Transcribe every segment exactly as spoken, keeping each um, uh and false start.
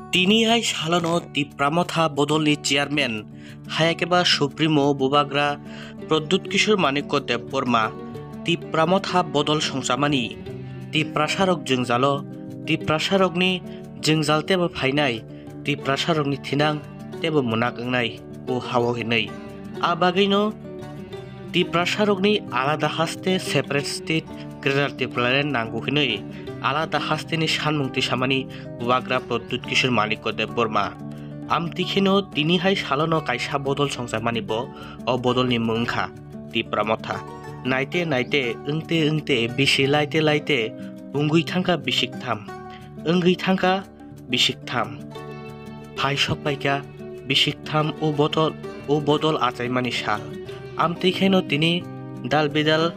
Tini hai salono Tipra Motha bodolni chairman, hayakeba Supremo Bubagra Pradyut Kishore Manikya Debbarma Tipra Motha bodol songchamani, Tiprasarok jwngjalo, Tiprasarokni jwngjal tebo phainai, Tiprasarokni thinang tebo munak wngnai o hao hinwi. A bagwino Tiprasarokni alada haste separate state Greater Tipraland nango hinwi alada hasteni sanmung tisamani Bubagra Pradyut Kishore Manikya Debbarma. Amtwi kheno tini hai salono kaisa bodol songchamani bo o bodolni mung wngkha Tipra Motha. Naite naite wngte wngte bisi laite laite wngwi thangkha bisik tham. Wngwi thangkha bisik tham. Phai sok paikha bisik tham o bodol, o bodol achaimani sal. Amtwi kheno tini dal bidal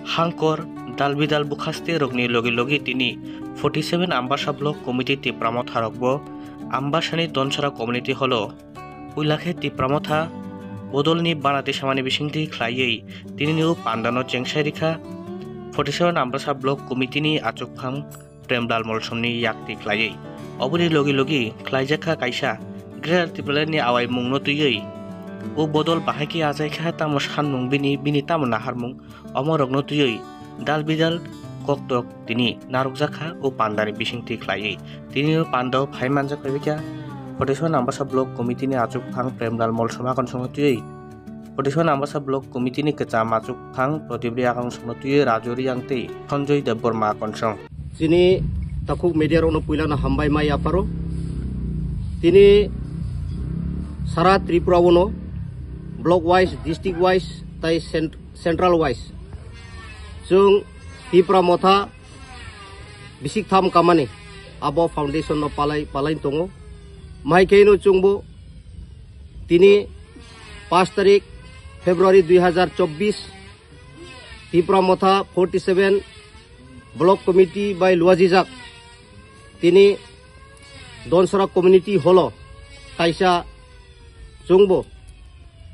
hangkor, dal bidal bukhaste rokni logi logi tini forty seven Ambasa Block Committee Tipra Motha rokbo Ambasani Donsara Community Hall o puila khe Tipra Motha bodolni bana tisamani bisingtwi khlaiwi tinini o pandano chengsai rikha forty seven Ambasa Block Committee ni achukphang Premlal Molsomni yakti khlaiwi. Oboni logi logi khlaijakha kaisa Greater Tipraland ni awai mungno twiwi. O bodol bahai khe achaikha tamo sanmung bini, bini tamo naharmung, omorokno twiwi dal bidal koktok tini narwkjakha o pandani bisingtwi khlaiwi. Tini o pandao phai manjak phaibaikha forty seven Ambasa Block Committee ni achukphang Premlal Molsom Akonsongno twiwi. Forty seven Ambasa Block Committee ni kwcham achukphang Pratibri Akonsongno twiwi Raju Riyang tei Sanjoy Debbarma Akonsong. Chini takhuk media rokno puilano hambai ma yapharo. Tini sara Tripura ono block wise, district wise, tai cent-, central wise. Chwng Tipra Motha bisik tham kamani abo foundation no palai, palai tongo. Mai khe no chwngbo tini paanch tarik February dui hazar chobbish Tipra Motha forty seven Block Committee bai luajijak tini Donsara Community Hall o kaisa chwngbo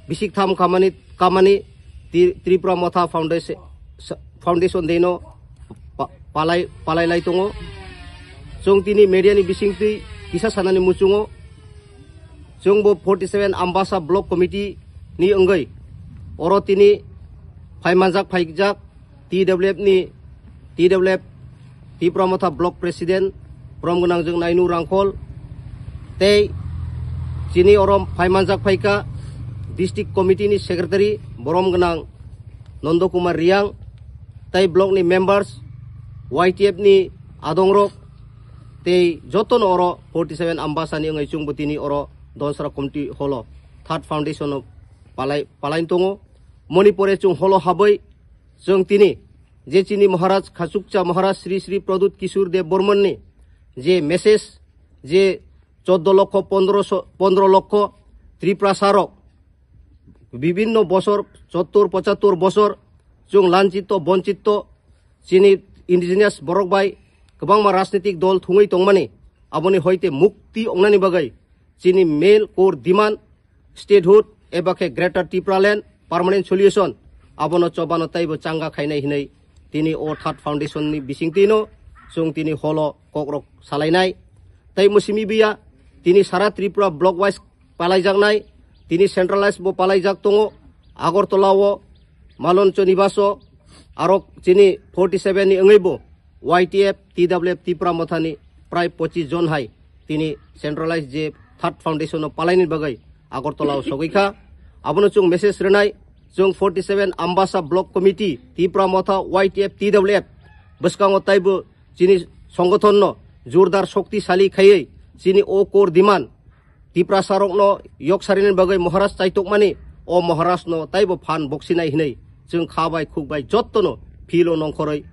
bisik tham kamani, kamani Tri-, Tripura Motha Foundation, Foundation Day no pa-, palai, palai lai tongo. Chwng tini media ni bisingtwi kisa sanani muchungo. Chwngbo forty seven Ambasa Block Committee ni wngwi oro tini phai manjak phaijak T W F ni, T W F Tipra Motha Block President borom gwnang jwng Nainu Rangkhol tei chini oro phai manjak phaikha District Committee ni Secretary borom gwnang Nondo Kumar Riyang tei block ni members, Y T F ni adongrok tei jotono oro forty seven Ambasa ni wngwi chwngbo tini oro Donsara Community Hall o third foundation o palai, palai tongo. Moni pore chwng holo habwi chwng tini je chini Maharaj Khachukcha Maharaj Sri Sri Pradyut Kishore Dev Bormon ni je message je choddo lokho pondro so, pondro lokho Tiprasa rok bibinno bosor sottor pochattor bosor chwng lanchito bonchito chini indigenous borok bai kwbangma rajnitik dol thwngwi tongmani aboni hoite mukti ongnani bagwi chini main core demand statehood eba khe Greater Tipraland permanent solution abono chobano teibo changa khainai hinwi tini o third foundation ni bisingtwino chwng tini holo kokrok salainai. Tei musimi biya tini sara Tripura block wise palaijaknai, tini centralized bo palaijak tongo, Agartala o, Malon Chonibaso, aro chini forty seven ni wngwi bo Y T F, T W F Tipra Mothani prai pochis jon hai tini centralized je third foundation o palaini bagwi Agartala o sogwi kha. Abono chwng message rwnai, chwng forty seven Ambasa Block Committee, Tipra Motha, Y T F, T W F bwskango taibo chini songothonno jordar shoktisali khaiwi chini o core demand Tiprasarokno yok sarini bagwi Maharaj chaitokmani, o Maharajno taibo phan boksinai hinwi chwng kha bai khuk bai jottono philo nongkhorwi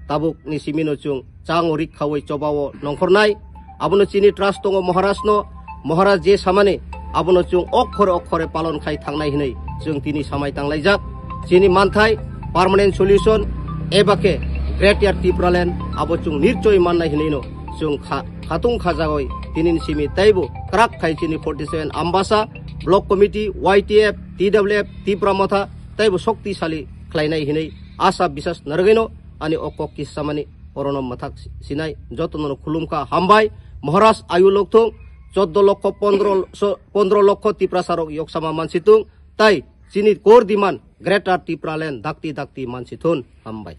tabukni simino chwng chango rik khawi chobao nongkhornai. Abono chini trust tongo Maharajno, Maharaj je samani abono chwng okhore okhore palon khai thangnai hinwi chwng tini samai tanglaijak. Chini manthai permanent solution eba khe Greater Tipraland abo chwng nirchoi mannai hinwino chwng kha-, khatung khajagoi tinini simi teibo kwrak khai chini forty seven Ambasa Block Committee, Y T F, T W F, Tipra Motha teibo shoktisali khlainai hinwi asa bisas narwgwino ani o kok kisamani orono mwthak si-, sinai jotono khulumkha, hambai. Maharaj ayu lokthung, choddo lokho pondro so-, pondro lokho Tiprasarok yoksama mansitung, tai chini core demand Greater Tipraland dakti dakti mansithun. Hambai.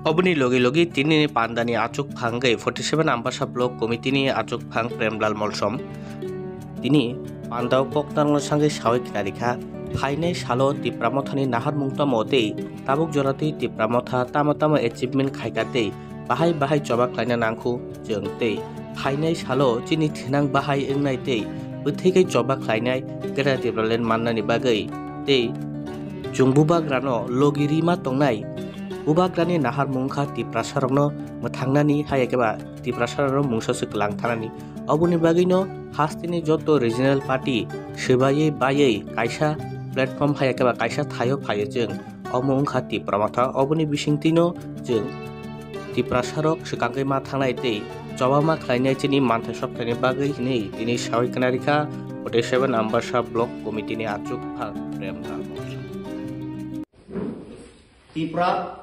Oboni logi logi tinini pandani achuk phangwi forty seven Ambasa Block Committee ni achuk phang Premlal Molsom tini pandao koknarno sangwi sawi khnarikha, phainai salo Tipra Mothani naharmung tamo tei tabuk joratwi Tipra Motha tamo tamo achievement khaikha tei bahai bahai choba khlaina nangkhu chwng tei phainai salo chini thinang bahai wngnai tei bwthai khe choba khlainai Greater Tipraland mannani bagwi tei chwng bubagrano logi rima tongnai bubagrani naharmung kha Tiprasarokno mwthangnani hai khe ba Tiprasarokno mungsa swk lang thanani. Oboni bagwino hasteni joto regional party swbaiwi baiwi kaisa platform hai khe ba kaisa thaio phaio chwng. Omo wngkha Tipra Motha, oboni bisingtwino chwng Tiprasarok swkangwi ma thangnai tei choba ma khlainai chini manthai sokthani bagwi hinwi tini sawi khnarikha forty seven Ambasa Block Committee ni achuk phang Premlal Molsom. Tipra,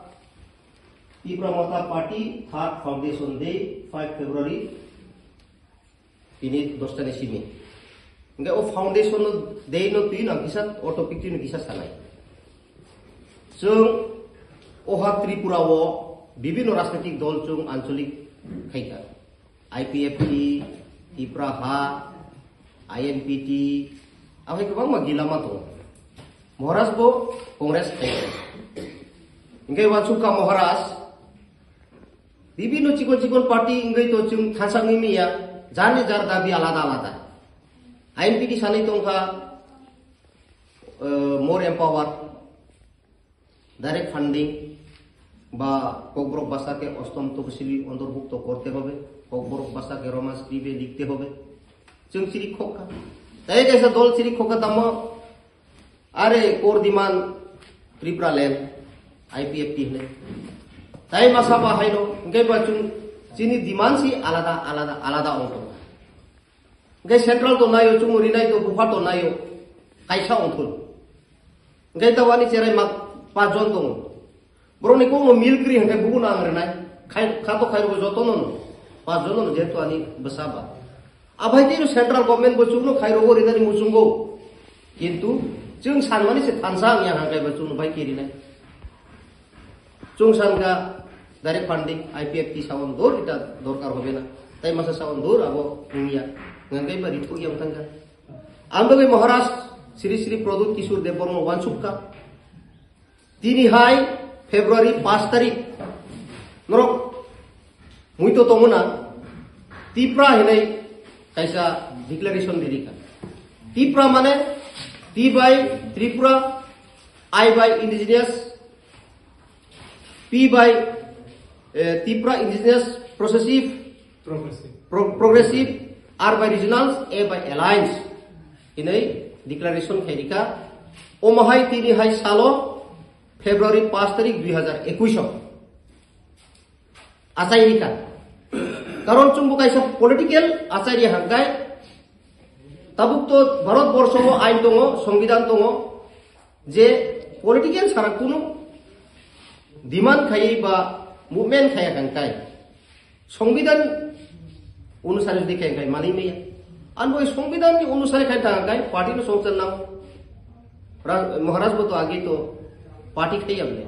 Tipra Motha Party third Foundation Day, five February, tini dosta ni simi. Hingke o foundation no day no twi no kisa, o topic twi no kisa sanai. Chwng oha Tripura o bibinno rajnitik dol chwng ancholik khaikha. I P F T, Tipra Ha, I N P T, aphai kwbangma gilama tongo. Maharaj bo Congress khaikha. Hingke wansukha Maharaj, bibinno chikon chikon party wngwi to chwng thansa wngwi manya, jarni jar dabi alada alada. I N P T sanwi tongkha, eh, more empower, direct funding, ba Kokborok bhasha ke ostom topsili ontorbhukto korte hobe, Kokborok bhasha ke Roman script e likhte hobe. Chwng chiri khokha. Tai kaisa dol chiri khokha tamo, are core demand Tipraland, I P F T hwnwi. Tai masa ba haino, hingke ba chwng chini demand si alada, alada, alada ongkha. Hingke central to naio, chwng rinai to, bupha to naio, kaisa ongthun. Hingke ta wani cherai mak pas jon tongo. Borokni kokno mil kri hingke bubuno ang rinai. Khai, kha to khairokbo jotono no. Pas jono no jehetu ani bwsa ba. Aphai tei central government bo chukno khairokbo rinani muchungo. Kintu chwng sanmani se thansa ang yang hangkai bo chukno bai kirinai. Chwng sankha direct funding, I P F T sawan dur ita dorkar hobe na. Tai masa sawan dur abo wngya. Hangkai ba rithok yang thangkha. Ang bagwi Maharaj Sri Sri Pradyut Kishore Debbarma wansukha. Tini hai February pas tarik norok muito tongmona Tipra hinai kaisa declaration ririkha. Tipra mane T by Tripura, I by indigenous, P by, eh, Tipra indigenous processive, Progressive. Pro-, progressive, R by regionals, A by alliance. Hinai declaration khairikha. Omo hai tini hai salo February pas tarik dui hazar ekush o. Achai rikha. Karon chwngbo kaisa political achai ri hangkai. Tabuk to Bharat borsho o ain tongo, songbidan tongo. Je political sara kunu demand khaiwi ba movement khaiya kangkai, songbidan onusare jodi khaiya kangkai manwi maya. Ang bo songbidan ni onusare khai thangkha kangkai party no songchar nang. Ra-, Maharaj bo to age to party khaiya bole.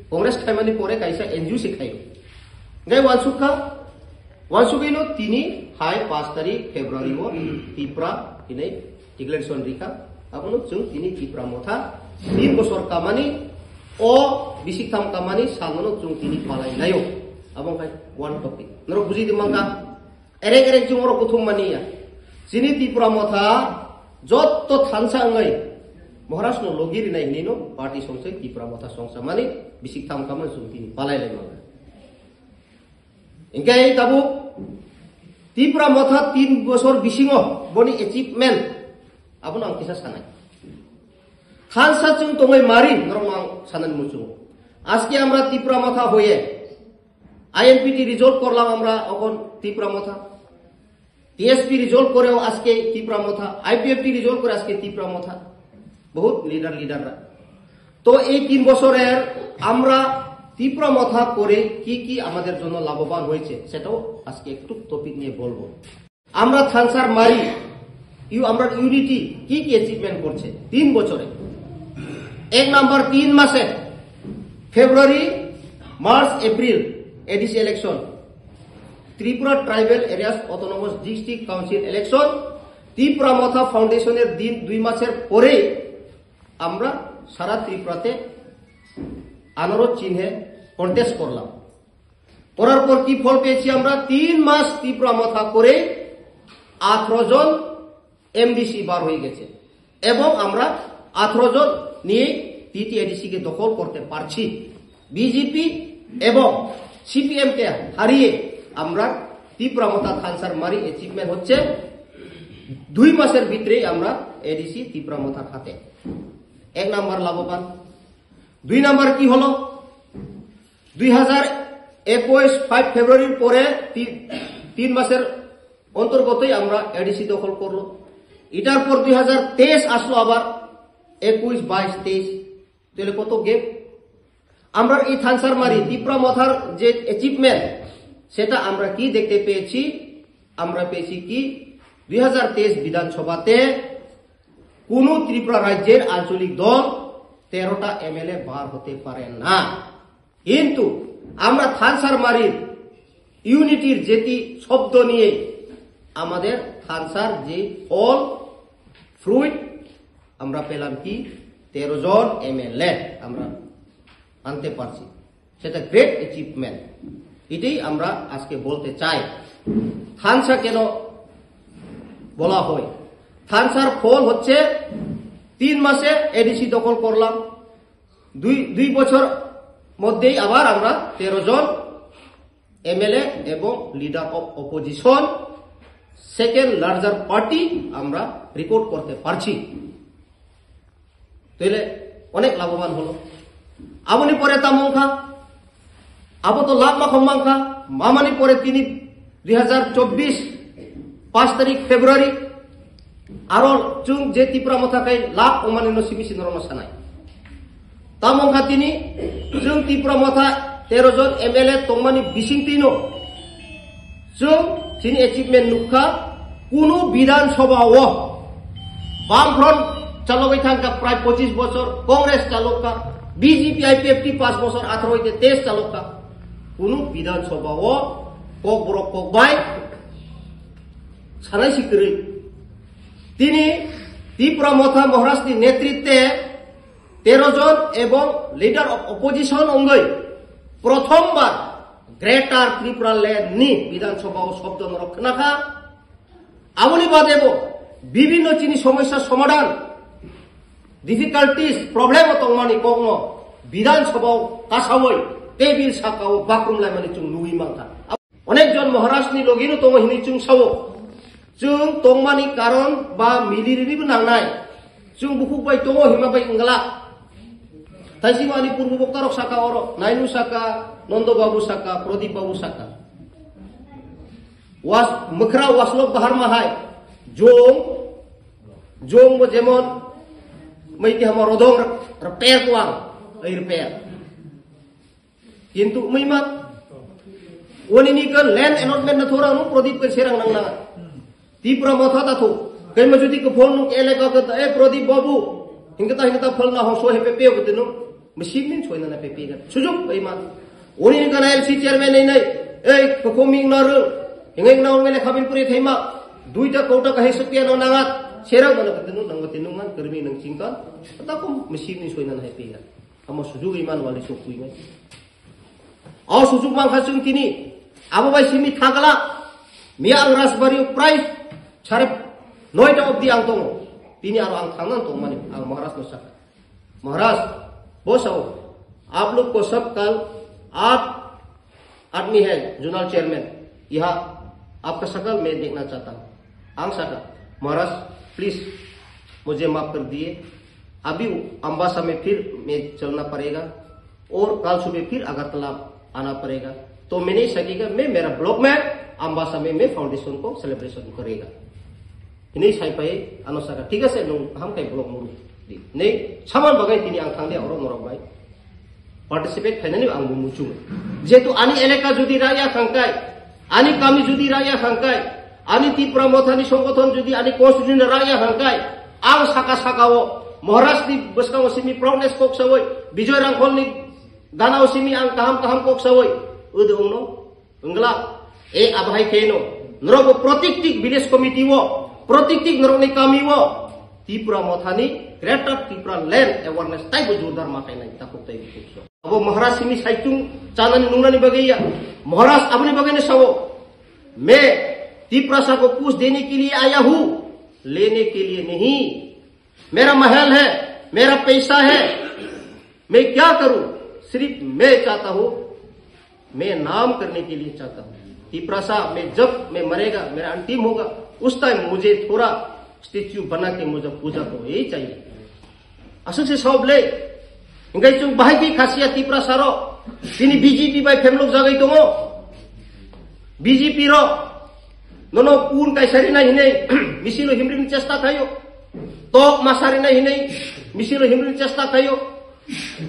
Congress khaimani pore kaisa N G O se khai. Gai wansukha, wansugwi no tini hai pas tarik February o Tipra hinai declaration rikha, abono chwng tini Tipra Motha tin bosor kamani, o bisik tham kamani salmano chwng tini palai laio. Abo khai one topic. Norok buji di mangka, erek erek chwng orok kuthum mani ya. Chini Tipra Motha jotto thansa wngai Maharaj no logi rinai hinwi no party songchai Tipra Motha songsa mani bisik tham kamani chwng tini palai lai mangka. Hingke tabuk Tipra Motha tin bosor bisingo boni achievement abono ang kisa sanai. Thansa chwng tongwi mari norok ang sanani muchungo. আজকে আমরা তিপ্রা মথা হয়ে INPT resolve করলাম আমরা এখন তিপ্রা মথা। TSP resolve করেও আজকে তিপ্রা মথা, IPFT resolve করে আজকে তিপ্রা মথা। বহুত লিডার লিডাররা। তো এই তিন বছরের আমরা তিপ্রা মথা করে কি কি আমাদের জন্য লাভবান হয়েছে, সেটাও আজকে একটু টপিক নিয়ে বলবো। আমরা থানসার মারি ইউ আমরা ইউনিটি কি কি অ্যাচিভমেন্ট করছে তিন বছরে? এক নাম্বার, তিন মাসে, February, March, April, ADC election, Tripura tribal areas autonomous district council election, Tipra Motha ফাউন্ডেশনের দিন দুই মাসের পরে আমরা সারা ত্রিপুরাতে আনারস চিহ্নে কন্টেস্ট করলাম। করার পর কি ফল পেয়েছি আমরা? তিন মাস তিপ্রা মথা করে আঠারো জন এমডিসি বার হয়ে গেছে এবং আমরা আঠারো জন নিয়ে টিটিএডিসি কে দখল করতে পারছি। বিজেপি এবং সিপিএম কে হারিয়ে আমরা তিপ্রা মথা থানসার মারি অ্যাচিভমেন্ট হচ্ছে দুই মাসের ভিতরেই আমরা এডিসি তিপ্রা মথার হাতে। এক নাম্বার লাভবান। দুই নাম্বার কি হলো? দুই হাজার একুশ ফাইভ ফেব্রুয়ারির পরে তি-, তিন মাসের অন্তর্গতই আমরা এডিসি দখল করলো। এটার পর দুই হাজার তেইশ আসলো আবার, একুশ, বাইশ, তেইশ, তাহলে কত গ্যাপ? আমরা এই থানসার মারি তিপ্রা মথার যে অ্যাচিভমেন্ট, সেটা আমরা কি দেখতে পেয়েছি? আমরা পেয়েছি কি, দুই হাজার তেইশ বিধানসভাতে কোনো ত্রিপুরা রাজ্যের আঞ্চলিক দল তেরোটা এমএলএ বার হতে পারে না। কিন্তু আমরা থানসার মারির ইউনিটির যেটি শব্দ নিয়ে আমাদের থানসার যে ফল, ফ্রুইট, আমরা পেলাম কি, তেরো জন এমএলএ আমরা আনতে পারছি। সেটা গ্রেট অ্যাচিভমেন্ট। এটাই আমরা আজকে বলতে চাই। থানসা কেন বলা হয়? থানসার ফল হচ্ছে তিন মাসে এডিসি দখল করলাম, দুই দুই বছর মধ্যেই আবার আমরা তেরো জন এমএলএ এবং leader of opposition, second larger party আমরা রেকর্ড করতে পারছি। তাহলে অনেক লাভবান হলো। Aboni pore tamo wngkha, abo to lab makhom mankha, mamani pore tini dui hazar chobbish, paanch tarik February, aro chwng je Tipra Motha khai lab wngmani no simi sini rokno sanai. Tamo wngkha tini chwng Tipra Motha tero jon M L A tongmani bisingtwi no chwng chini achievement nukha, kunu Bidhan Sabha o Bam Front chalogwi thangkha prai pochis bochor, Congress chalokha, B J P I P F T paanch bochor, atharo hoite teish chalokha, kunu Bidhan Sabha o Kokborok kokbai sanai si kwrwi. Tini Tipra Motha Maharaj ni netritwe tero jon ebong leader of opposition wngwi prothom bar Greater Tripura Land ni Bidhan Sabha o shobdo norok khnakha. Aboni bade bo bibhinno chini somosya somadhan, difficulties, problem o tongmani kokno Bidhan Sabha o kasawi table saka o bakrum laimani chwng nugwi mankha. Onek jon Maharaj ni logi no tongo hinwi chwng sao. Chwng tongmani karon ba milirinibo nangnai. Chwng bukhuk bai tongo hima bai wngla. Taisingo ani purbo boktarok saka oro, Nainu saka, Nondo Babu saka, Pradip Babu saka. Was, mwkhra waslok baharma hai. Jong, jong bo jemon, mai ti hama rodong re-, repair kuang, ai repair. Kintu wngwi ma. Oni ni kan land allotment na thora no Pradip kan serang nang na. Tipra Motha ta thu. Kai ma jodi ko phone nuk elaka ka ta, "Eh, Pradip Babu. Hingka ta, hingka ta phalna ho so he pe pe ko tino." Machine min choi na na pe pe kan. Sujuk ai ma. Oni ni kan L C chairman nai nai. "Eh, ko ko ming na ru. Hingai na ong le khabil puri thai ma. Duita kota ka he sokya no nangat. Serang mana ko tino nang ko tino man kermi nang chingkan." Ta ko machine min choi na na he pe kan. Amo sujuk iman wali sok kui mai. Au sujuk mangkha chwng tini. Abo bai simi thagla. Miya ang Rajbari prai sare noita obdi ang tongo. Tini aro ang thangna tongmani ang Maharaj no saka. Maharaj, bo sao. Aap log ko sab kal aat आदमी है, zonal chairman, यहाँ आपका शकल मैं देखना चाहता हूँ। आंग साका, महाराज, प्लीज मुझे माफ कर दिए, अभी अम्बासा में फिर मैं चलना पड़ेगा और कल सुबह फिर अगरतला आना पड़ेगा। तो मैंने ऐसा किया, मैं मेरा ब्लॉक में अम्बासा में मैं फाउंडेशन को सेलिब्रेशन करेगा। Hinwi sai pai ano saka, "Thik ase, nwng kaham khe block muru di." Hinwi saman bagwi tini ang thang de oro norok bai. Participate khainani ang bo muchungo. Jehetu ani eleka jodi raya khangkai, ani kami jodi raya khangkai, ani Tipra Mothani songgothon jodi ani constitution raya khangkai, ang saka sakao Maharaj ni bwskango simi proudness kok sawi, Bijoy Rangkhol ni ganao simi ang kaham kaham kok sawi, udo ungno. Wngla, e abhai kheno, norok bo protiktik village committee o, protiktik norokni kami o, Tipra Mothani Greater Tipra Land Awareness taibo jordar ma khainai takhuk taibo khukso. Abo Maharaj simi saitung chanani nungnani bagwi ya. Maharaj aboni bagwi no sao, "मैं तिपरासा को पूछ देने के लिए आया हूँ, लेने के लिए नहीं।" मेरा महल है, मेरा पैसा है, मैं क्या करूं? सिर्फ मैं चाहता हूं, मैं नाम करने के लिए चाहता हूं। तिपरासा में जब मैं मरेगा, मेरा अंतिम होगा, उस टाइम मुझे थोड़ा स्टैच्यू बना के मुझे पूजा को यही चाहिए। Aswk se sob le. Hingkai chung bahai ki khasiya Tiprasa ro. Chini B J P bai phemlok jagai tongo. B J P ro. Nono kun kaisa rina hinai. Misilo himrin chesta khayo. Tok masari na hinai, misilo himri chesta khayo.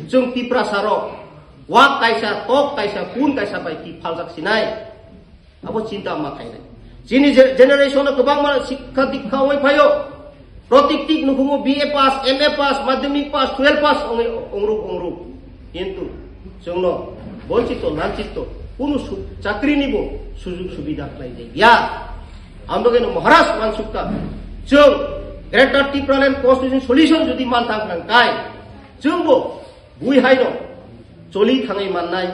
Chung Tiprasa ro, wak kaisa, tok kaisa, kun kaisa bai ki phaljak sinai. Abo chinta ma khainai. Chini je-, generation no kwbangma sikha dikha oi phayo. Protiktik nukhungo B A pass, M A pass, madhyamik pass, twelve pass ongwi ongruk ongruk. Kintu chwngno bonchito nanchito kunu su-, chakrini bo sujug subida khlai jai ya. Amdogeno Maharaj mansukha, chwng Greater Tipraland Constitution solution jodi manthang nang kai, chwngbo bui haino choli thangwi mannai,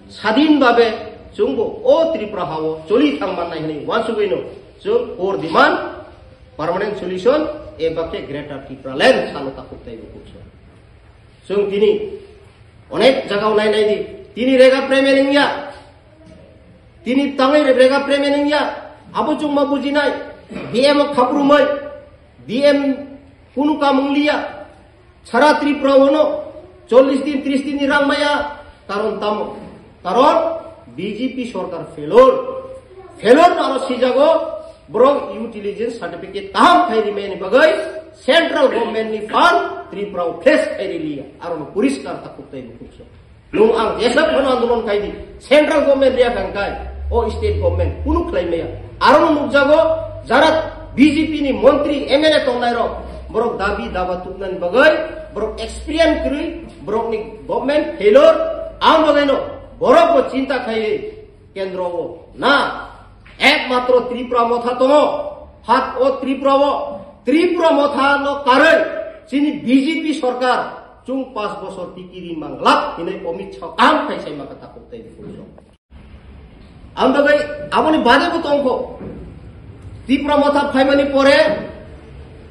sadin babe chwngbo o Tripura hao choli thang mannai hinwi wansugwino chwng core demand permanent solution eba khe Greater Tipraland salo takhuk taibo khukso. Chwng tini onek jagao nai nai di. Tini rega premen wngya. Tini tangwi rega premen wngya. Abo chwng ma bujinai. D M o khaprumai. D M kunu kam wngliya. Sara Tripura ono chollish din, trish din ni rang maya. Karon tamo. Karon B J P sorkar failure. Failure no aro sijago borok utilization certificate kaham khai rimani bagwi central government ni fund Tripura o flex khai riliya. Aro no poriskar takhuk taibo khukso. Nung ang jesa phano andolon khai di. Central government riya kang kai. O state government kunu khlai maya. Aro no nukjago jara B J P ni montri M L A tongnai rok borok dabi daba tuknani bagwi borok experience kwrwi borok ni government failure ang bagwi no borok bo chinta khai kendro o na ekmatro Tripura motha tongo. Hat o Tripura o Tripura motha no karwi chini B J P sorkar chung pas bosor tikiri manglak hinwi Amit Shah kaham khai sai maka takhuk taibo khukso. Ang bagwi aboni bade bo tongkho. Tripura motha phaimani pore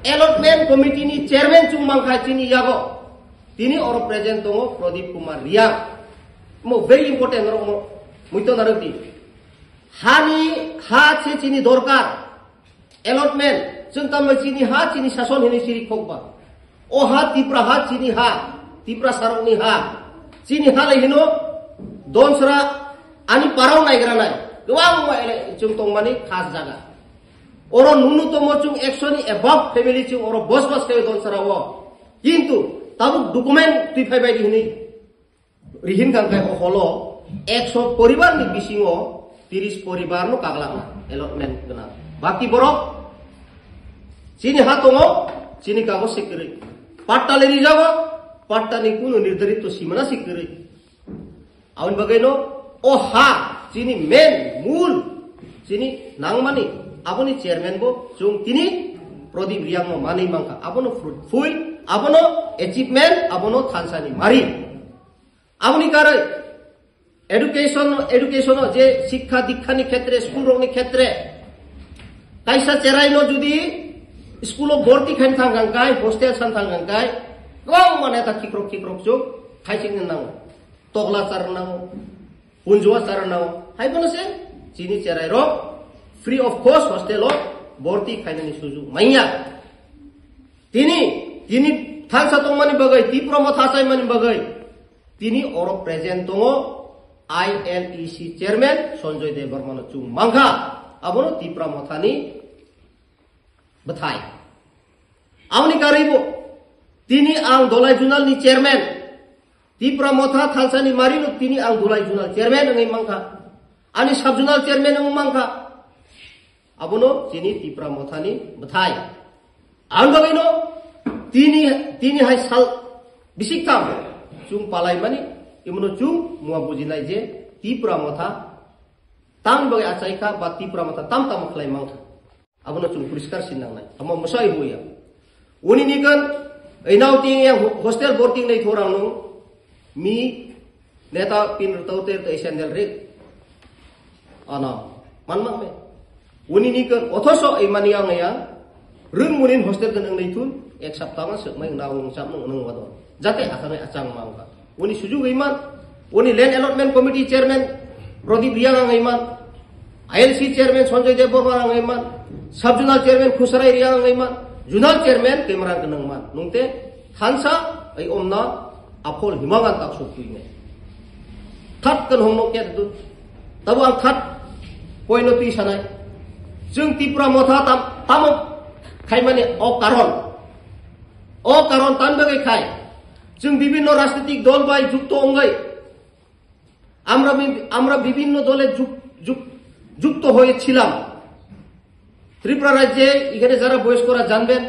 allotment committee ni chairman chung mangkha chini yago. Tini oro present tongo Pradip Kumar Reang. Mo very important oro mo muito narwk di. Hani ha se chini dorkar. Allotment, chwng tamo chini ha, chini sason hinwi siri khokba. O ha Tipra ha, chini ha, Tipra sarokni ha. Chini ha lai hino Donsra ani parao naigra nai. Kwbangma ele chwng tongmani khas jaga. Oro nunu tomo chwng ekso ni above family chwng oro bosbas khayo Donsra o. Kintu tabuk document twi phai bai di hinwi. Rihin kangkai o holo ekso poribar ni bisingo tiris poribar no kaglakna allotment gwnang. Baki borok chini ha tongo, chini kago se kwrwi. Patta le rijago, patta ni kunu nirdarito simana se kwrwi. Aboni bagwi no o ha chini main mul chini nangmani aboni chairman bo chwng tini Pradip Reang no manwi mangkha. Abono fruitful, abono achievement, abono thansa ni mari. Aboni karwi education, education o je sikha dikha ni khetre, school rok ni khetre, kaisa cherai no jodi school o borti khain thang kang kai, hostel san thang kang kai, kwbangma neta khikrok khikrok chuk khaising ni nango, tokla char nango, punjua char nango, hai bono se chini cherai rok free of cost hostel o borti khainani sujuk manya. Tini, tini thansa tongmani bagwi, Tipra motha chaimani bagwi, tini oro present tongo I L E C chairman Sanjoy Debbarma no chwng mangkha, abono Tipra mothani bwthai. Aboni karwibo, tini ang Dolai Junal ni chairman, Tipra Motha thansani marino tini ang Dhulai zonal chairman wngwi mankha. Ani sub zonal chairman wngwi mankha. Abono chini Tipra Mothani bwthai. Ang bagwino tini, tini hai sal bisik tam chung palaimani, imono chung mua bujinai je Tipra Motha tang bagwi achaikha ba Tipra Motha tam tamo khlai mankha. Abono chung poriskar sin nangnai. Amo mwsai huya. Uni nikan, einao ting yang ho-, hostel boarding nei thorang nung. Mi neta pin rutau ter to isandel rik. Ano, man mak me. Uni nikan, othoso ei mani yang ya. Rung munin hostel kan ang nei thun. Ek sapta ma sek mai nang nung chap nung nung wadon. Jate akan achang mangka. Uni sujuk iman, uni land allotment committee chairman Pradip Riang ang iman, I L C chairman Sanjay Debbarma ang iman, sub zonal chairman Khusarai Riang ang iman, zonal chairman Kemrang Kenang man. Nungte thansa ai omna aphol himangan tak suk tuine. That kan hongno kya tu. Tabu ang that point no tui sanai. Jung Tipra Motha tam, tamo khaimani o karon. O karon tan bagwi khai. Chwng bibhinno rajnitik dol bai jukto wngwi, আমরা বি-, আমরা বিভিন্ন দলে যুক-, যুক-, যুক্ত হয়েছিলাম। ত্রিপুরা রাজ্যে এখানে যারা বয়স্করা জানবেন,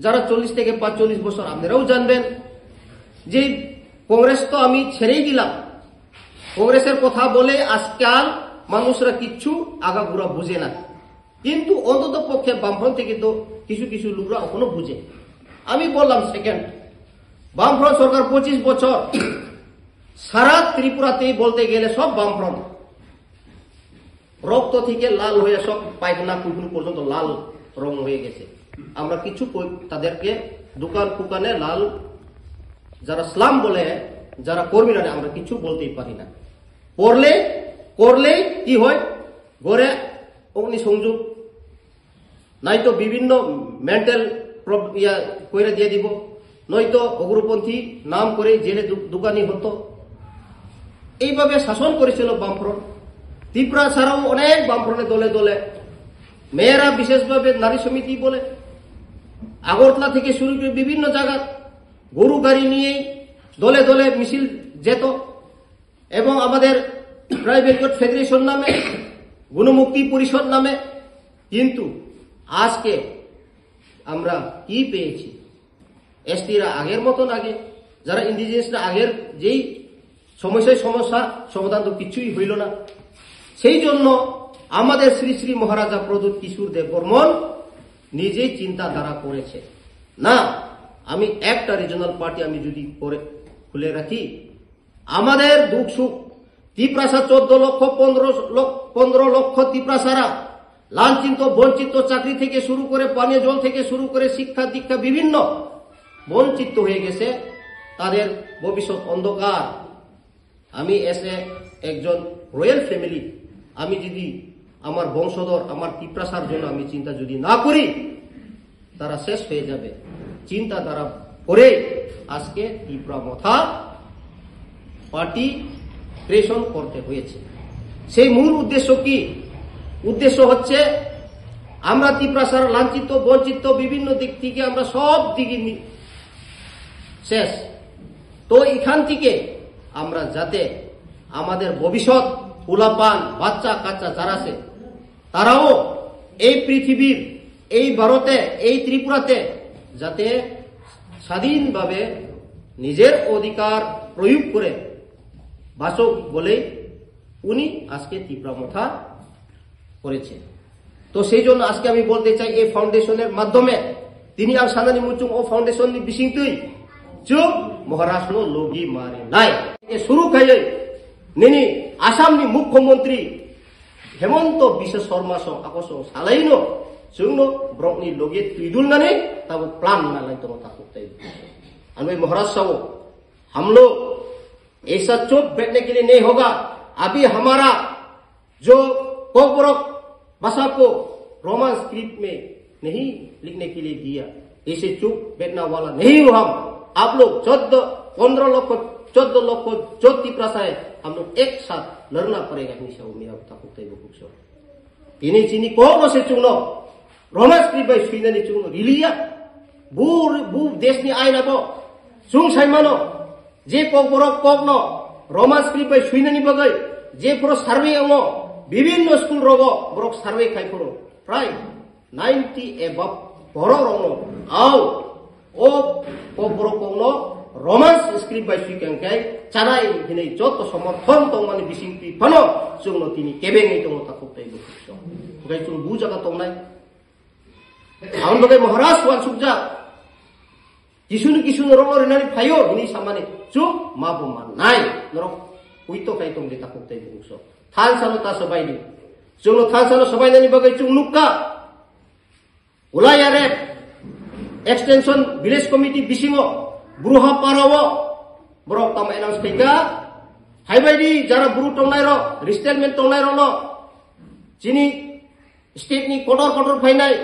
যারা চল্লিশ থেকে পাঁচচল্লিশ বছর আপনারাও জানবেন যে কংগ্রেস তো আমি ছেড়েই দিলাম। কংগ্রেসের কথা বলে আজকাল মানুষরা কিচ্ছু আগাগোড়া বুঝে না। কিন্তু অন্তত পক্ষে বামফ্রন্ট থেকে তো কিছু কিছু লোকরা এখনো বুঝে। আমি বললাম সেকেন্ড, বামফ্রন্ট সরকার পঁচিশ বছর সারা ত্রিপুরাতেই বলতে গেলে সব বামফ্রন্ট, রক্ত থেকে লাল হয়ে সব পায়খানা কুকুর পর্যন্ত লাল রং হয়ে গেছে। আমরা কিছু কই-, তাদেরকে দোকান ফোকানে লাল, যারা স্লাম বলে, যারা কর্মী নামে আমরা কিছু বলতেই পারি না। করলে, করলেই কি হয়, ঘরে অগ্নিসংযোগ, নয়তো বিভিন্ন মেন্টাল প্রব-, ইয়া কইরা দিয়ে দিব, নয়তো উগ্রপন্থী নাম করে জেলে দু-, দোকানি হতো। এইভাবে শাসন করেছিল বামফ্রন্ট। ত্রিপুরা ছাড়াও অনেক বামফ্রন্টের দলে দলে, মেয়েরা বিশেষভাবে নারী সমিতি বলে, আগরতলা থেকে শুরু করে বিভিন্ন জায়গা গরু গাড়ি নিয়েই দলে দলে মিছিল যেত। এবং আমাদের ট্রাইবেল ওয়েলফেয়ার ফেডারেশন নামে, গণমুক্তি পরিষদ নামে। কিন্তু আজকে আমরা কি পেয়েছি? এসটিরা আগের মতন আগে, যারা ইন্ডিজিনাসরা আগের যেই সমস্যায় সমস্যা সমাধান তো কিচ্ছুই হইল না। সেই জন্য আমাদের শ্রী শ্রী মহারাজা প্রদ্যুৎ কিশোর দেব বর্মন নিজেই চিন্তাধারা করেছে। না, আমি একটা রিজিওনাল পার্টি আমি যদি করে খুলে রাখি, আমাদের দুঃখ সুখ, তিপ্রাসা চোদ্দ লক্ষ, পনেরো লক্ষ, পনেরো লক্ষ তিপ্রাসারা লাঞ্ছিত, বঞ্চিত, চাকরি থেকে শুরু করে, পানীয় জল থেকে শুরু করে, শিক্ষা দীক্ষা বিভিন্ন বঞ্চিত হয়ে গেছে, তাদের ভবিষ্যৎ অন্ধকার। আমি এসে একজন রয়্যাল ফ্যামিলি, আমি যদি আমার বংশধর, আমার তিপ্রাসার জন্য আমি চিন্তা যদি না করি, তারা শেষ হয়ে যাবে। চিন্তাধারা করে আজকে তিপ্রা মথা পার্টি ক্রিয়েশন করতে হয়েছে। সেই মূল উদ্দেশ্য কি? উদ্দেশ্য হচ্ছে আমরা তিপ্রাসার লাঞ্ছিত, বঞ্চিত, বিভিন্ন দিক থেকে আমরা সব দিকে নি-, শেষ। তো এখান থেকে আমরা যাতে আমাদের ভবিষ্যৎ পোলাপান, বাচ্চা কাচ্চা যারা আছে, তারাও এই পৃথিবীর, এই ভারতে, এই ত্রিপুরাতে যাতে স্বাধীনভাবে নিজের অধিকার প্রয়োগ করে বাঁচুক বলেই উনি আজকে তিপ্রা মথা করেছে। তো সেই জন্য আজকে আমি বলতে চাই, এই ফাউন্ডেশনের মাধ্যমে tini ang sanani muchung o foundation ni bisingtwi chwng Maharaj no logi mari nai. Suru khaiwi nini Assam ni mukhyamantri Hemanta Biswa Sarma song ako song salaino chwngno borokni logi twidulnani tabo plan nalai tongo takhuk tai. Anbai Maharaj sao, हम लोग ऐसा चुप बैठने के लिए नहीं होगा। अभी हमारा जो कोकबरक भाषा को रोमन स्क्रिप्ट में नहीं लिखने के लिए दिया, ऐसे चुप बैठने वाला नहीं हो हम। आप लोग चौदह, पन्द्रह लक्ष, चौदह लक्ष जो तिप्रासा है, हम लोग एक साथ लड़ना पड़ेगा, हिंसा हो मेरा उठा को कई वो कुछ हो। Tini chini kokno se chwngno Roman script bai swinani chwngno riliya. Bu, bu deshni aina bo chwng saimano. Je kokborok kokno Roman script bai swinani bagwi je phoro survey wngo, bibinno school rogo borok survey khai phuru prai ninety above borok rokno au o kokborok kokno Roman script bai swi kang khe chanai hinwi joto somorthon tongmani bising twi phano chwngno tini kebengwi tongo takhuk tei bwkhak. Hwnkhe chwng bu jaga tongnai. Aboni bagwi Maharaj uansukjak. Kisuni kisuni rokno rinani phaio hinwi samani chwng ma bo mannai. Norok huito khai tongdi takhuk tei bwkhak. Thansa no ta swbaidi. Chwngno thansa no swbainani bagwi chwng nukha. Ulai are extension village committee bisingo Bruha Parao borok tamo announce khaika. Haibaidi jara bru tongnai rok, resettlement tongnai rokno chini state ni kotor kotor phainai,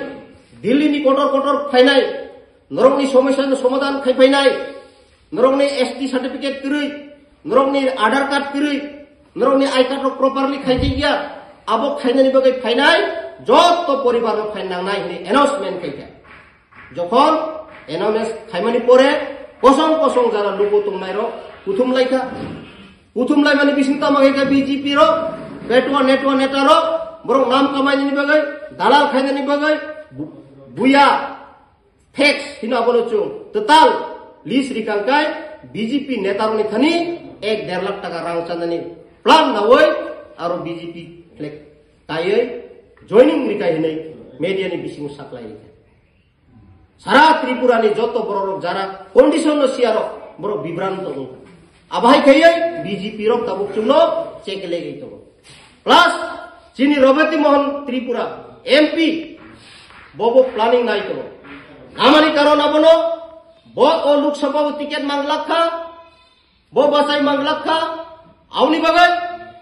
Delhi ni kotor kotor phainai, norokni somosya no somadhan khai phainai, norokni S T certificate kwrwi, norokni Aadhaar card kwrwi, norokni I card rok properly khai tei ya, abo khainani bagwi phainai, joto poribar rok phaina nangnai hinwi announcement khaikha. Jokhon announce khaimani pore kosong kosong jara luku tongnai rok kuthum laikha. Kuthum laimani bising tamo khaikha B J P rok, petua netua neta rok, borok nam kamainani bagwi, dalal khainani bagwi, bu-, buya, tax hino abono chwng total list rikang kai B J P neta rokni thani ek der lakh taka rang chanani plan nawi aro B J P flag kaiwi joining rikai hinwi media ni bisingo saklai rikha. Sara Tripura ni joto borok rok jara condition no siya rok borok bibran tongo. Abahai khaiwi B J P rok tabuk chwngno check legwi tongo. Plus chini Robati Mohan Tripura M P bobo planning nai tongo. Namani karon abono bo o Lok Sabha o ticket manglak kha, bo bachai manglak kha, auni bagwi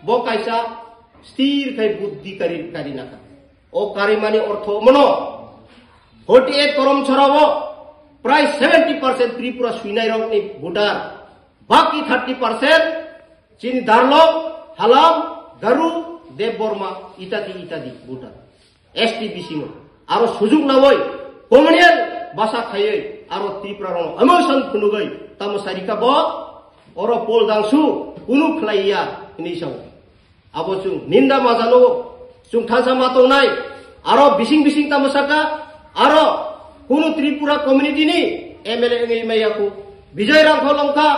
bo kaisa sthir khai buddhi kari kari nakha. O karimani ortho mono forty eight korom chorao prai seventy percent Tripura swinai rokni voter, baki thirty percent chini Darlok, Halam, Garu, Debbarma itadi itadi voter. S T bisingo aro sujuk nawi communal basa khaiwi aro Tripura rok emotion phunugwi tamo sarika bo oro pol dangsu kunu khlaiya hinwi sao. Abo chwng ninda majano chwng thansa ma tongnai aro bising bising tamo saka aro kunu Tripura community ni M L A wngwi maya ku Bijoy Rangkho longkha.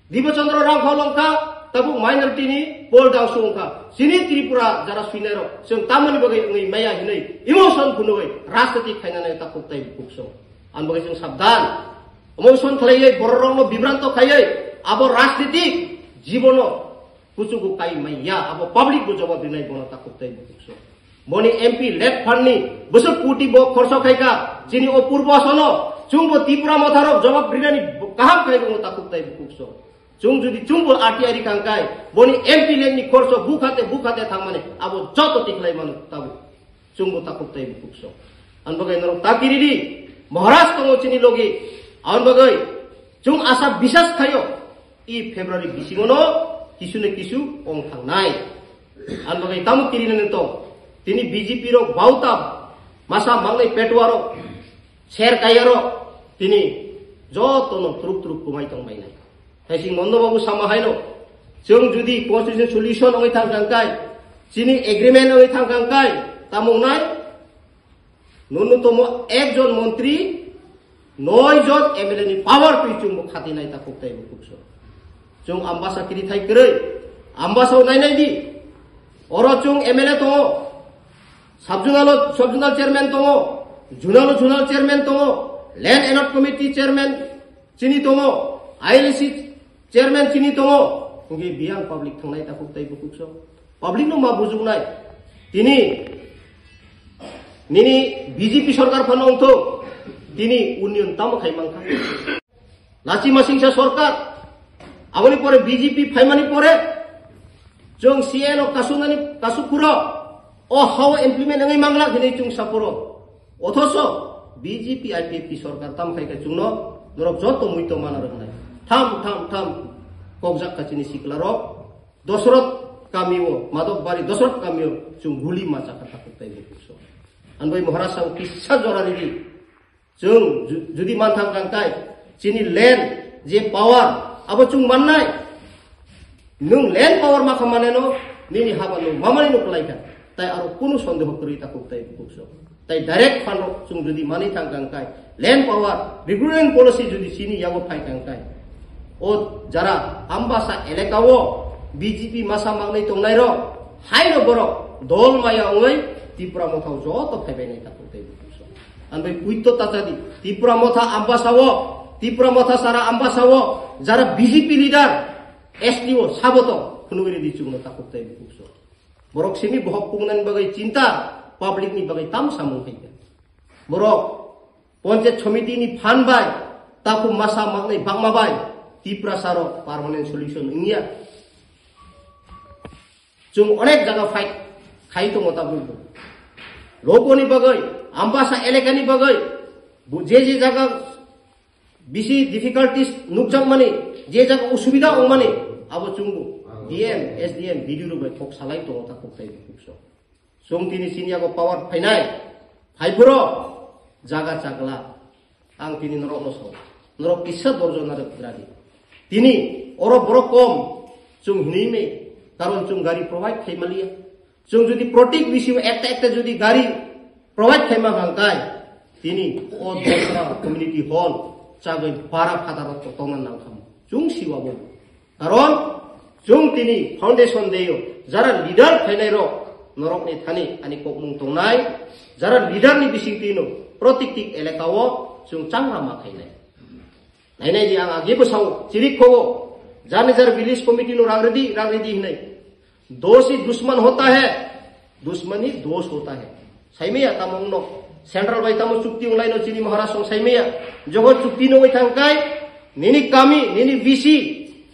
Dibo Chandra Rangkho longkha, tabuk minority ni pol dangsu wngkha. Chini Tripura jara swinai rok, chwng tamoni bagwi wngwi maya hinwi emotion phunugwi rajniti khainani takhuk tei bukso. Ang bagwi chwng sabdan. Emotion khlaiwi borok rokno bibranto khaiwi abo rajniti jibono kuchugo kai maya, abo public bo jawab rinai bono takhuk tei bukso. Boni M P late fund ni bwswk koti bo khorso khaikha, chini o purbo asono chwngbo Tipra motharok jawab rinani kaham khai rwngno takhuk tei bukso. Chwng jodi chwngbo R T I ri kangkai, boni M P late ni khorso bukhate bukhate thangmani abo joto tikhlai mano tabuk. Chwngbo takhuk tei bukso. Ang bagwi norok takiridi, Maharaj tongo chini logi. Ang bagwi chwng asa bisas khayo. I February bisingono kisu ne kisu ong thangnai. Ang bagwi tamo kirinani tong. Tini B J P rok bauta masa mangnai petuarok, ser kayarok, tini jotono truk truk kumai tong bainai. Thaising Nondo Babu sama haino, chwng jodi constitution solution ongwi thang thangkai, chini agreement ongwi thang thangkai, tamo wngnai? Nunu tomo ekjon montri, noi jon M L A ni power twi chwngbo khatinai takhuk tei bukso. Chwng Ambasa kiri thai kwrwi, Ambasa o nainai di. Oro chwng M L A tongo, sub-zonal o sub-zonal chairman tongo, zonal o zonal chairman tongo, land allot committee chairman chini tongo, I L C chairman chini tongo, hwnkhe biyang public thangnai takhuk tei bukukso. Public no ma bujuknai. Tini nini B J P sorkar phano wngthok, tini union tamo khai mankha. Lachima singsa sorkar, aboni pore B J P phaimani pore, chwng C A no kasuknani kasuk phuro, o hao implement wngwi manglak hinwi chwng saporo. Othoso B J P I P F T sorkar tam khai khe chwngno norok joto muito mana rwnai. Tham tham tham kokjak kachini siklarok Dosrot kamio, Madok Bari Dosrot kamio chwng guli ma chakha takhuk tei bukukso. Anbai Maharaj sao kisa jora ridi. Chwng ju-, judi manthang kangkai, chini land je power, Abo chwng mannai. Nwng land power ma kha mane no, nini haba nwng mamani no kwlai kha. Tai aro kunu sondeho kwrwi takhuk tai bukhuk so. Tai direct phan rok chwng jodi mani thang kang kai, land power recruitment policy jodi chini yago phai kang kai, o jara Ambasa eleka o B J P masa mangnai tongnai rok, hai no borok dol maya ongoi Tipra Motha o joto phaibai nai takhuk tai bukhuk so. Anbai puito tachadi, Tipra Motha Ambasa o, Tipra Motha sara Ambasa o, jara B J P leader, S T O, saboto phunugwi ridi chwngno takhuk tai bukhuk so. Borok simi bohok pungnani bagwi chinta, public ni bagwi tam samung khaikha. Borok Panchayat Samiti ni phan bai, takhuk masa mangnai bakma bai, Tiprasa rok permanent solution wngya. Chwng onek jaga fight khai tongo tabuk bo. Loboni bagwi, Ambasa elekani bagwi, bo je je jaga bisi difficulties nukjakmani, je jaga usubida ongmani, abo chwngbo D M, S D M, B D O rok bai kok salai tongo takhuk tai bukhuk so. Chwng tini chini yago power phainai, phai phuro jaga chakla. Ang tini norokno sao, norok kisa dorjo narwk radi. Tini oro borok kom, chwng hinwi me, karon chwng gari provide khai maliya. Chwng jodi protik bisio ekta ekta jodi gari provide khai ma hang kai, tini o Dosra community hall chagwi bara phataro tongna nang khamu. Chwng siwa bo. Karon chwng tini foundation day o jara leader phainai rok norokni thani ani kokmung tongnai, jara leader ni bising tino protik tik eleka o chwng changra ma khainai. Nainai di ang agi bwsao chirik khogo, jani jar village committee no rang redi, rang redi hinai. Dost hi dushman hota hai, dushman hi dost hota hai. Saimaya tamo no central bai tamo chukti onglaino chini Maharaj song saimaya. Jogo chukti no thang kai, nini kami, nini V C,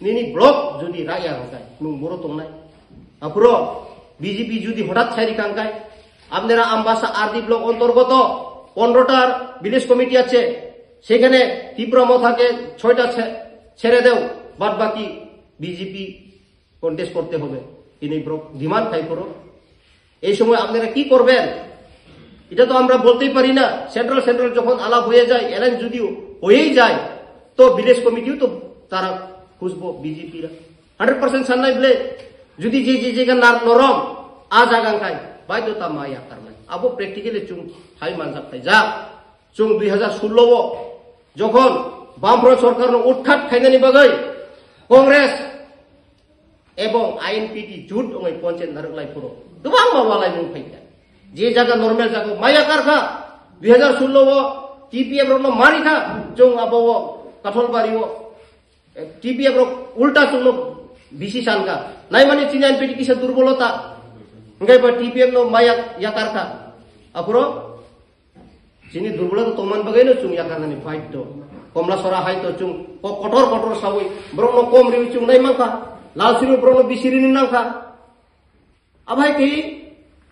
nini block jodi raya hang kai, nung boro tongnai. Apuro B J P jodi hotat sairi kang kai, apnera Ambasa R D block ontorgoto পনেরোটা village committee আছে, সেখানে তীব্র মথাকে ছয়টা ছে-, ছেড়ে দাও, বাদ বাকি বিজেপি কন্টেস্ট করতে হবে। তিনি ব্রো ডিমান্ড খাই করো। এই সময় আপনারা কি করবেন? এটা তো আমরা বলতেই পারি না। সেন্ট্রাল সেন্ট্রাল যখন আলাপ হয়ে যায়, অ্যালায়েন্স যদিও হয়েই যায়, তো ভিলেজ কমিটিও তো তারা খুঁজবো বিজেপিরা। হান্ড্রেড পার্সেন্ট সান্নাই বলে যদি যে যে জায়গা নার নরম আ জায়গা খাই, বাইধ্যতা মা ইয়াকার নাই। আবো প্র্যাকটিক্যালি চুং থাই মানজাক খাই যা। Chwng দুই হাজার ষোলো o jokhon Bamfront sorkarno utkhat khainani bagwi Congress ebong I N P T jut wngwi panchayat narwk lai phuru kwbangma walaimung phaikha. Je jaga normal jaga maya karkha, দুই হাজার ষোলো o T P F rokno marikha, chwng abo o Katholbari o T P F rok ulta chwngno bisi sankha. Naimani chini I N P T kisa durbolota. Hwnkhe bo T P F no maya yakarkha. Aphuru chini durbolota tongmani bagwino chwng yakarnani fight do. Komla sora hai to chwng ko-, kotor kotor sawi borokno kom riwi chwng nai mankha. Lal siri borokno bisi rini nangkha. Abai tei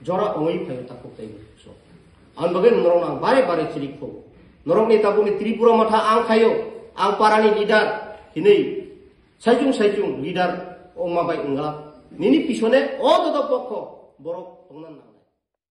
jora ongwi phaio takhuk tei so. Ang bagwi norok ang bare bare chirik kho. Norok ni tabuk ni Tripura Motha ang khaio, ang para ni leader hinwi saichung saichung leader ongma bai wngla. Nini pisone o joto pokho borok tongna nang.